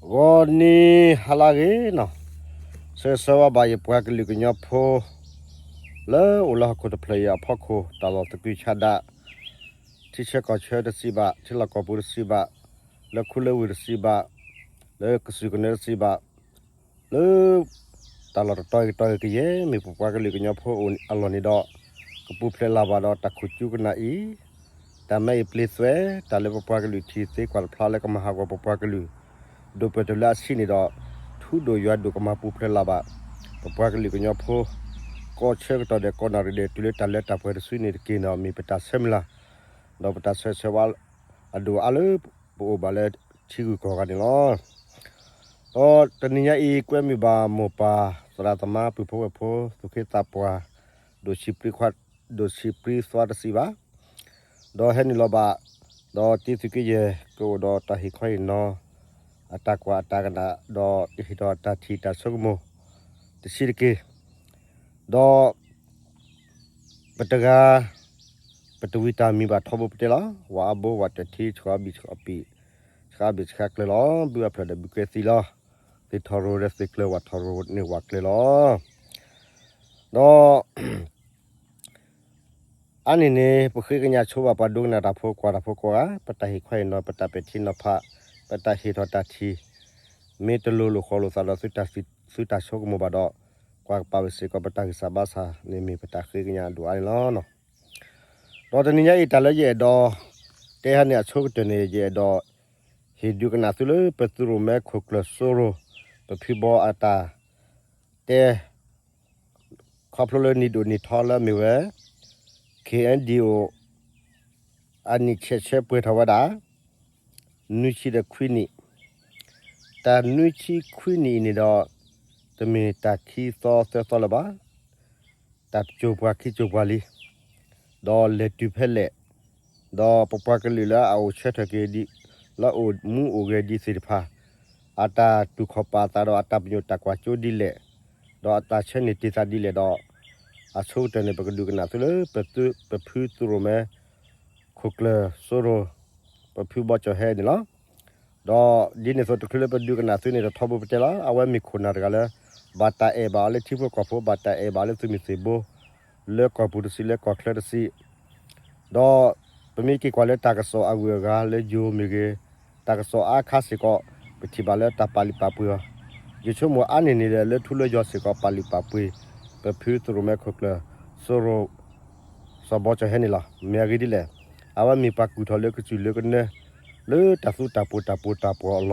ဂီၤနံၤဟါလၢအဂ့ၤနီၤ, ဆၢဂ့ၤဆၢဝါဘၣ်ယပှၤကလုာ်ကညီဖိ လၢအိၣ်လၢဟီၣ်ခိၣ်တဖျၢၣ်အံၤအဖီခိၣ် တၢ်လီၢ်သကုၤဆးဒး, ထံဆၢကီၢ်ဆၢတစံးဘၣ်, ထံလီၢ်ကီၢ်ပူၤတစံးဘၣ်, လၢခူလၢဝ့ၢ်တစံးဘၣ်, လၢကစၢၢ်ကနၢတစံးဘၣ်, လၢ တၢ်လီၢ်တတီၤဂ့ၤကတီၤဂ့ၤကယဲၢ် မ့ၢ်ပပှၤကလုာ်ကညီဖိအလီၢ်န့ၣ်ဒီး ကပူၤဖျဲးလၢ်ဘၣ်ဒီးတၢ်ခိၣ်ကၠူကနၣ်အံၤ, တၢ်မၤအံၤပျ့သွဲ, တၢ်လၢပပှၤကလုာ်ထံၣ်သ့ကွၢ်တဖျါလၢကမၤဟးဂီၤပပှၤကလုာ် ဒိၣ်ပၢၢ်တလၢအဆံးန့ၣ်ဒီး ထူဒိၣ်ယွၤဒိၣ်ကမၤပူၤဖျဲးလၢ်ဘၣ် ပပှၤကလုာ်ကညီဖိ ကိးဆၢကတီၢ်ဒဲးကိးနၣ်ရံၣ်ဒဲး တုၤလၢတၢ်လၢတၢ်ပှဲၤတစုန့ၣ်တက့ၢ်ဒီး မ့ၢ်ပတၢ်ဆၢမုၢ်လၢ် ဒီးပတၢ်ဆၢဂ့ၤဆၢဝါအဒိၣ်အါလၢပအိၣ်ဘၣ်လၢထံဂုၤကီၢ်ဂၤန့ၣ်လီၤ. ဒီးတနံၤညါအံၤ ကွဲမုာ်ဘၣ်မိၢ်ပၢ်သရၣ်သမါ ပုၢ်ဖိဝဲၢ်ဖိ သူၣ်က့သးပှၢ် ဒိၣ်ဆံးပြံခွါ ဒိၣ်ဆံးပြံသွါတစံးဘၣ်, ဒီးဟဲနုာ်လီၤဘၣ် ဒီးတံၤသုးက့ယဲၢ် ကအိၣ်ဒီးတၢ်ဟ့ၣ်ခီဟ့ၣ်နီၤ အတၢ်ကွၢ်အတၢ်ကနၣ် ဒီးဟ့ၣ်ထီၣ်တၢ်ထံၣ်တၢ်ဆိကမိၣ် တဆံးတက့ၢ်. ဒီး ပတဂၤ ပတဝံၤတၢ်မံၤဘၣ်ထီဘိပတဲလီၤ. ဝၤအါဘိ ဝၤတထံ ဆှီဘံၣ်ဆှီပံၤ ဆှါဘ့ၣ်ဆှါကျၢၤလီၤ. ဘုအဖျၢၣ်ဒီးဘုကဲသံလီၤ. သ့ၣ်ထီၣ်ရိၣ်ဒီးသ့ၣ်ကျၢၤ ဝၤထီၣ်ရိၣ်န့ၢ်ဝၤကျၢၤလီၤ. ဒီး အါန့ၢ်န့ၣ် ပဃ့ကညးဆိဘၣ်ပှၤဒိကနၣ်တၢ်ဖိကွၢ်တၢ်ဖိကိးဂၤ ပတၢ်ဟ့ၣ်ခီဟ့ၣ်နီၤ ပတၢ်ပဲာ်ထံနီၤဖး ပတၢ်ဟ့ၣ်ထီၣ်တၢ်ထံၣ် မ့ၢ်တလိၤလိာ်ဃီလိာ်သးဒီး သုတၢ်ဆိကမိၣ်ဘၣ်ဒီး ကွၢ်ကပာ်ဝဲစ့ၢ်ကီး ပတၢ်ဂံၢ်စၢ်ဘါစၢ်န့ၣ်မ့ၢ်ပတၢ်ဃ့ကညးအဒိၣ်အါန့ၣ်လီၤ. ဒီးတနံၤညါအံၤ တၢ်လၢယအဲၣ်ဒိး တဲဟါန့ၣ်အဆိကတၢၢ်န့ၣ် ယအဲၣ်ဒိး ဟ့ၣ်ဒုးကနၣ်သုလၢ ပသုးရိၣ်မဲခိၣ်ကျၢၢ်စိရိၤ ပဖုဘီအတၢ်တဲ ခီဖျိလၢနံၣ်ဒိၣ်နံၣ်ထီလၢအမ့ၢ်ဝဲ ခ့ၣ်အဲၣ်ဒံၣ်အိၣ် အနံၣ်ဆဲးဆဲးပှဲၤထီၣ်ဝဲဒၣ် နွံဆံဒီးခွံနံၣ်, တၢ်နွံဆံခွံနံၣ်အံၤန့ၣ်ဒီး တမ့ၢ်တၢ်ခံသီသၢသီလၢၤဘၣ်, တၢ်တစိၤပှၤခံစိၤပှၤလံ, ဒီးလဲၤတုၤဖဲလဲၣ်, ဒီးပပှၤကလုာ်လၢအအိၣ်ဆၢထၢၣ်က့ၤဒ် လၢအအိၣ်မူအိၣ်ဂဲၤဒ်သ့ၣ်တဖၣ် အတၢ်တူၢ်ခီၣ်ပာ်အသးဒီးအတၢ်ပညိၣ်တၢ်ကွၢ်စိဒ်လဲၣ်, ဒီးအတၢ်ဆၢန့ၢ်တ့ၢ်သးဒ်လဲၣ်ဒီး အဆိကတၢၢ်န့ၣ် ပကဒုးကနၣ်သုလၢ ပဖုသုးရိၣ်မဲ ခိၣ်ကျၢၢ်စိရိၤ ပဖုဘီကၠီၣ်ဟဲန့ၣ်လီၤ. ဒီးဒ်န့ၣ်အသိးတချုးလၢပဒုးကနၣ်သုန့ၣ် တထီဘိပတဲလီၤ. အဝဲမ့ၢ်ခိၣ်နၢ်တဂၤလၢ ဘၣ်တၢ်အဲၣ်ဘၣ်အီၤလၢထံဖိကီၢ်ဖိ ဘၣ်တၢ်အဲၣ်ဘၣ်အီၤလၢသုးမုၢ်သံၣ်ဘိ လၢကီၢ်ပူၤတစု လၢကီၢ်ချၢတစု ဒီးပမ့ၢ်က့ၤကွၢ်လၢတၢ်ကစီၣ်အဂုၤအဂၤလၢယိၤမ့ၢ်ဂ့ၤ, တၢ်ကစီၣ်အါခါစ့ၢ်ကီး ပထံၣ်ဘၣ်လၢတၢ်ပာ်လုၢ်ပာ်ပှ့ၤအီၤ, ယဆိကမိၣ်အါန့ၢ်န့ၣ်ဒီး လၢထူလၢယွၤစ့ၢ်ကီးပာ်လုၢ်ပာ်ပှ့ၤ ပဖုသုးရိၣ်မဲခိၣ်ကျၢၢ် စိရိၤ စီၤဘီကၠီၣ်ဟဲန့ၣ်လီၤ. မ့ၢ်အဂ့ၢ်ဒ်လဲၣ်, အဝဲမ့ၢ်ပှၤကူၣ်ထီၣ်လၢကစၢၢ်လၢကနၢ လၢတၢ်သူတၢ်ပှိၤတၢ်ပှိၤတၢ်ပှီၤအလီၢ်